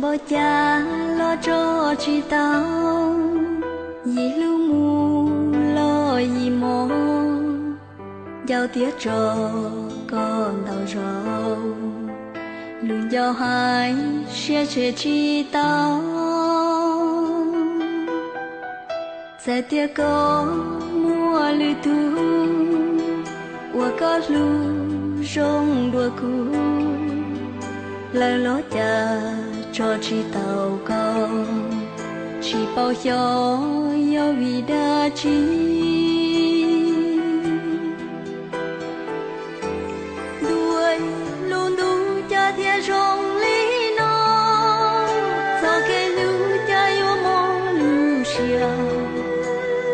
Npaum cas los tso tsis tau, yim hlub mus los yim mob, nco thiab tso koj ntau zaus, lus nco hais siab tshem tsis tau. Txawm tias koj muaj lwm tus, uas koj hlub zoo dua kuv, lawv los cas tso tsis tau koj, tsis paub xyov yog vim dab tsi. Ntuj, lub ntuj cas thiaj zoo li no, txoj kev hlub cas yuav mob lub siab.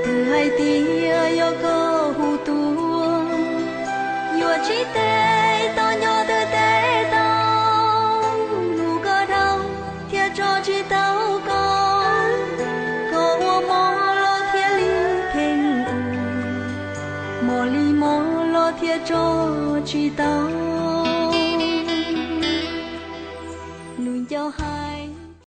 Twb hais tias yog koj hu tuaj, yuav tsis tes tau nco twb tes tau, hlub koj dhau thiaj tso tsis tau koj. Koj ua mob los thiaj li kheej, mob li mob los thiaj tso tsis tau.